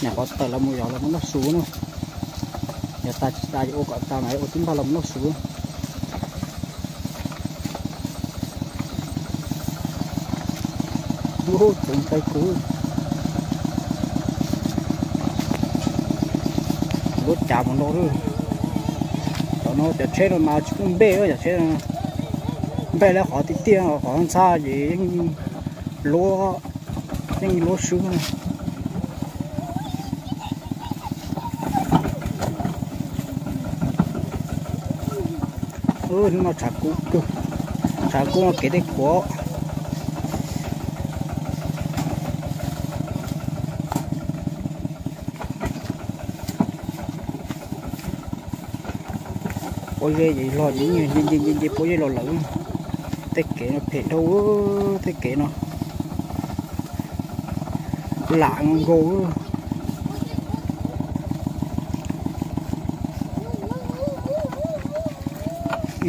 Nyam qhov tawm los mus yog los mus noj su na. Yog tas tsis tas ua kom tas mas ua tib npag los mus noj su. Ub, tseem tais kuv. Lub cav mus no. Cov no cov tsheb no mas tsis muaj npej, cov tsheb no npej lawm qhov tiaj tiaj, qhov ntxhab ces yeej luab, yeej luab swb. Hnub no tshav kub kawg, tshav kub no kev dej khuav. Pob zeb ces log ces nce nce nce nce pob zeb los lawm. Tej kev no phem dhau, tej kev no lam nkaus.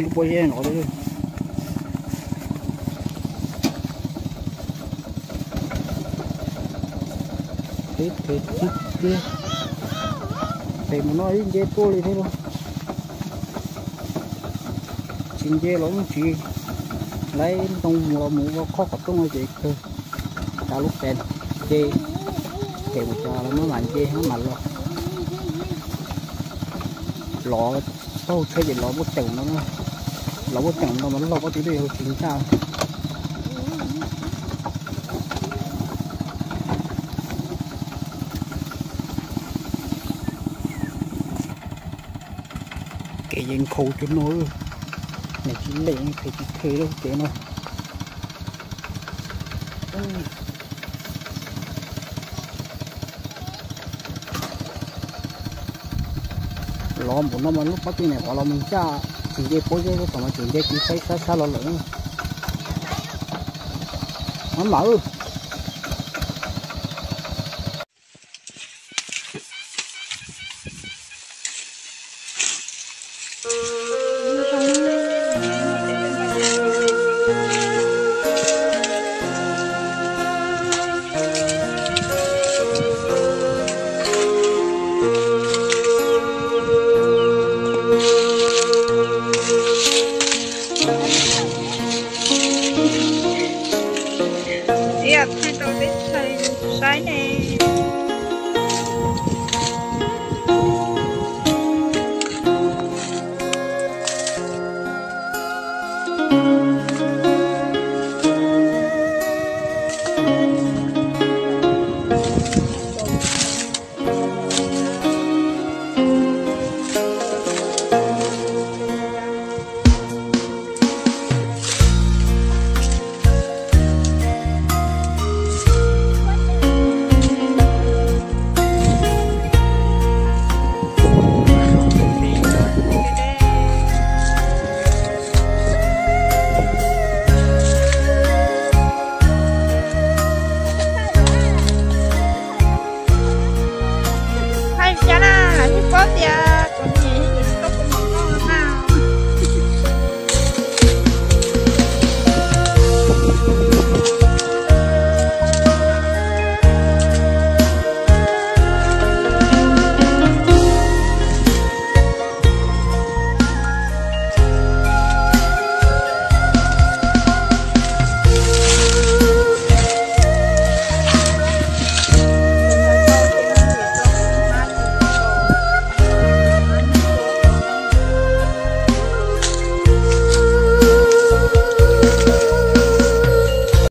Ib lub pob zeb no. Phem phem tiag tiag. Phem mus no ib nce tuaj li thiab lauj. Tsis nce los yeej tsis, lawv ntoo mus los mus ua khob qhov rooj no ces kawg. Tsa lub pes nce, phem mus cov los maj mam nce maj mam los. Los taub hau tsheb ces los muab teem no, los muab teem no mas loj pob tw twb yuav tsis ncaj. Kev yeej nkhaus cuag no, nws tsis lem phem tsis phem lub kev no. Los npaum no mas lub pob tw nim qhuav los mus ncaj, tsis nce pob zeb tom mas tseem nce kev saib sab sab los lawm. Maj mam. Ib yam thaij rau peb saib ne.